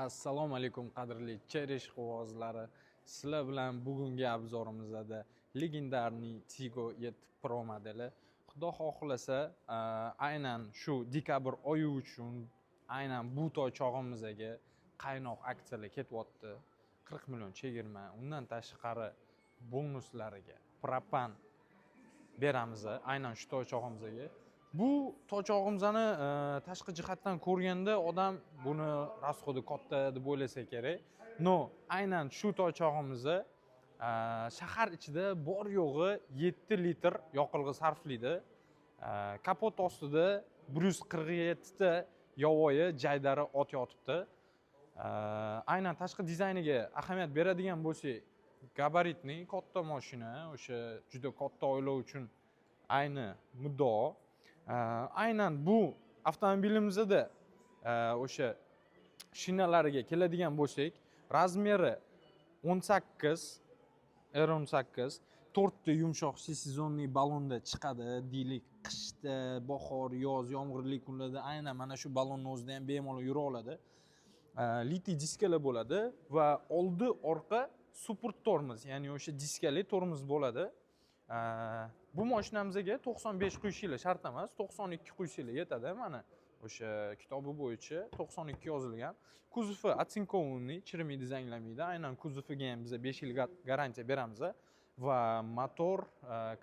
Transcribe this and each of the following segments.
Assalomu alaykum, qadrli Chery ishqibozlari. Sizlar bilan bugungi обзор imizda легендарный Tiggo 7 Pro modeli. Xudo xohlasa, aynan shu dekabr oyi uchun aynan bu toychog'imizga qaynoq aksiyalar ketyapti. 40 million chegirma, undan tashqari bonuslariga propan beramiz aynan shu toychog'imizga. Bu toychog'imizni tashqi jihatdan ko'rganda odam buni расход i katta deb o'ylasa kerak. Но aynan shu toychog'imizni shahar ichida bor yo'g'i 7 litr yoqilg'i sarflaydi. Kapot ostida 147 ta yovvoyi jaydari ot yotibdi. Aynan tashqi dizayniga ahamiyat beradigan bo'lsak, габаритный katta mashina, o'sha juda katta oila uchun ayni muddao. Aynan bu avtomobilimizda o'sha shinalariga keladigan bo'lsak, размер i 18 R18, to'rtta yumshoq сезонный ballonda chiqadi. Deylik, qishda, bahor, yoz, yomg'irli kunlarda aynan mana shu ballonni o'zida ham bemalol yura oladi. Литый diskalar bo'ladi va oldi, orqa суппорт tormoz, ya'ni o'sha diskali tormoz bo'ladi. Bu mashinamizga 95 quyishinglar shart emas, 92 quysanglar yetadi. Mana o'sha kitobi bo'yicha 92 yozilgan. Kuzovi оцинкованный, chirimaydi, zanglamaydi. Aynan kuzoviga ham biza 5 yil garantiya beramiz va motor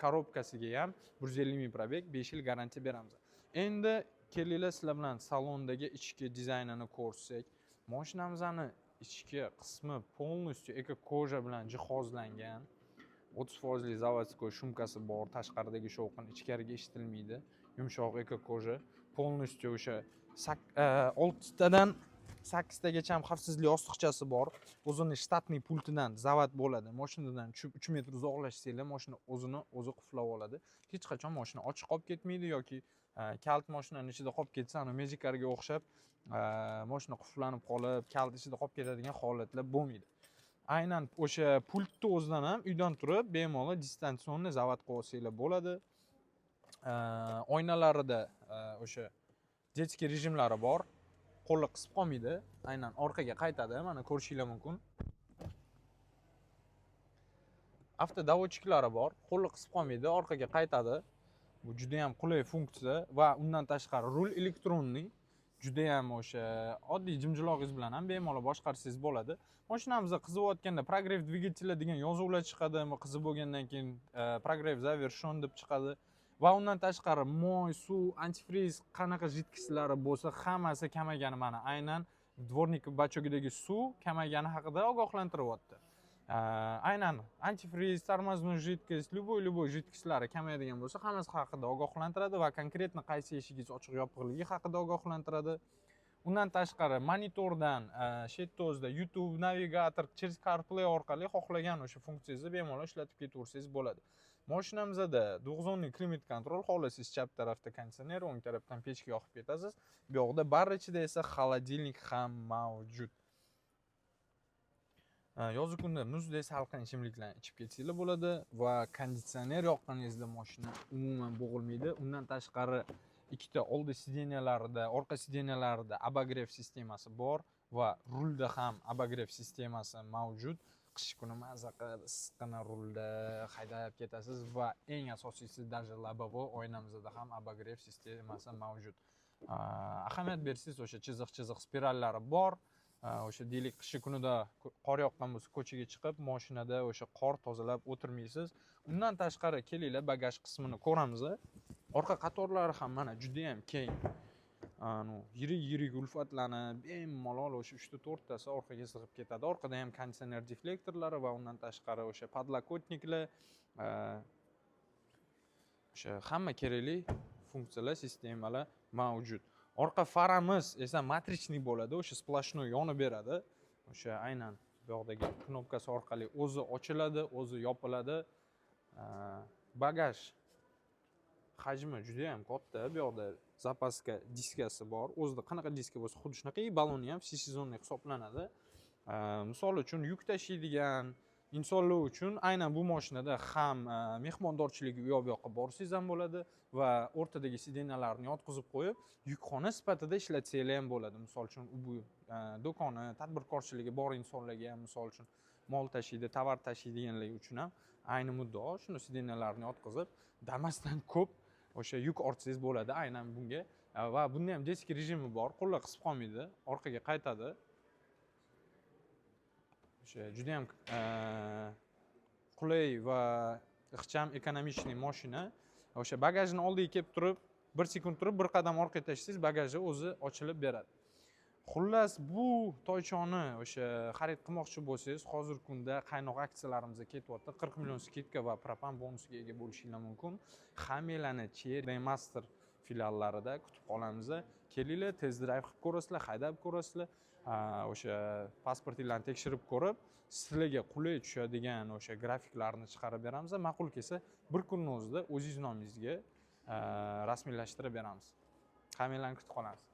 коробка siga ham 150 ming пробег, 5 yil garantiya beramiz. Endi kelinglar, sizlar bilan salondagi ichki dizaynini ko'rsak. Mashinamizni ichki qismi полностью эко кожа bilan jihozlangan. 30 foizli заводской шумка si bor, tashqaridagi shovqin ichkariga eshitilmaydi. Yumshoq эко кожа, полностью o'sha oltitadan sakkiztagacha ham xavfsizlik yostiqchasi bor. O'zini штатный pultidan zavod bo'ladi. Moshinadan tushib 3 metr uzoqlashsanglar, moshina o'zini o'zi qulflab oladi. Hech qachon moshina ochiq qolib ketmaydi yoki kalit moshinani ichida qolib ketsa, anavi Magicarga o'xshab moshina qulflanib qolib, kalit ichida qolib ketadigan holatlar bo'lmaydi. Aynan o'sha pultni o'zidan ham uydan turib bemalol дистанционный zavod qilib olsanglar bo'ladi. Oynalarida o'sha детский rejimlari bor, qo'lni qisib qolmaydi, aynan orqaga qaytadi, mana ko'rishinglar mumkin. Автодоводчик lari bor, qo'lni qisib qolmaydi, orqaga qaytadi. Bu juda yam qulay funksiya. Va undan tashqari rul электронный, judayam o'sha oddiy jimjilog'ingiz bilan ham bemalol boshqarsangiz bo'ladi. Mashinamiz qiziyotganda "прогрев двигателя" degan yozuvlar chiqadi. Qizib bo'lgandan keyin "прогрев завершен" deb chiqadi. Va undan tashqari moy, suv, antifriz, qanaqa жидкость lari bo'lsa, hammasi kamaygani, mana aynan дворник бачок idagi suv kamaygani haqida ogohlantiryapti. Aynan antifriz, тормозной жидкость, любой любой жидкость lari kamayadigan bo'lsa, hammasi haqida ogohlantiradi va конкретно qaysi eshigingiz ochiq yopiqligi haqida ogohlantiradi. Undan tashqari monitordan shu yerda o'zida YouTube, navigator, через CarPlay orqali xohlagan o'sha funksiyangizni bemalol ishlatib ketaversangiz bo'ladi. Moshinamizda двухзонный климат-контроль, xohlasangiz chap tarafda konditsioner, o'ng tarafdan pechka yoqib ketasiz. Bu yoqda bar ichida esa холодильник ham mavjud. Yozi kunda muzdek salqin ichimliklarni ichib ketsanglar bo'ladi va konditsioner yoqqaningizda moshina umuman bo'g'ilmaydi. Undan tashqari ikkita oldi сиденья larida, orqa сиденья larida обогрев sistemasi bor va rulda ham обогрев sistemasi mavjud. Qish kuni maza qilib issiqqina rulda haydab ketasiz. Va eng asosiysi, даже лобовой oynamizda ham обогрев sistemasi mavjud. Ahamiyat bersangiz, o'sha chiziq chiziq spirallari bor. O'sha deylik, qishi kunida qor yoqqan bo'lsa, ko'chaga chiqib moshinada o'sha qor tozalab o'tirmaysiz. Undan tashqari kelinglar, bagaj qismini ko'ramiz. Orqa qatorlari ham mana judayam keng. Ну, yirik yirik ulfatlarni bemalol o'sha uchta to'rttasi orqaga sig'ib ketadi. Orqada ham konditsioner deflektorlari va undan tashqari o'sha подлокотник lar, o'sha hamma kerakli funksiyalar, sistemalar mavjud. Orqa faramiz esa матричный bo'ladi, o'sha сплошной yonib beradi. O'sha aynan bu yoqdagi knopkasi orqali o'zi ochiladi, o'zi yopiladi. Bagaj hajmi juda yam katta. Bu yoqda запаска diskasi bor, o'zida qanaqa diska bo'lsa, xuddi shunaqa. И baloni ham всесезонный hisoblanadi. Misol uchun, yuk tashiydigan Insonlar uchun aynan bu mashinada ham mehmondorchilik, u yoq bu yoqqa borsangiz ham bo'ladi va o'rtadagi сиденья larni yotqizib qo'yib, yukxona sifatida ishlatsanglar ham bo'ladi. Misol uchun, bu do'koni, tadbirkorchiligi bor insonlarga ham, misol uchun, mol tashiydi, tovar tashiydiganlar uchun ham ayni muddao shuni сиденья larni yotqizib, Damasdan ko'p o'sha yuk ortsangiz bo'ladi aynan bunga. Va bunda ham детский rejimi bor, qo'llar qisib qolmaydi, orqaga qaytadi. O'sha judayam qulay va ixcham, экономичный moshina. O'sha bagajni oldiga kelib turib, bir sekund turib, bir qadam orqaga tashlasangiz, bagaji o'zi ochilib beradi. Xullas, bu toychoni o'sha xarid qilmoqchi bo'lsangiz, hozirgi kunda qaynoq aksiyalarimiz ketyapti, 40 million скидка va propan bonusiga ega bo'lishinglar mumkin. Hammanglarni Cherry Master filiallarida kutib qolamiz. Kelinglar, test drive qilib ko'rasizlar, haydab ko'rasizlar. O'sha pasportinglarni tekshirib ko'rib, sizlarga qulay tushadigan o'sha grafiklarni chiqarib beramiz. Ma'qul kelsa, bir kunni o'zida o'zingiz nomingizga rasmiylashtirib beramiz. Hammanglarni kutib qolamiz.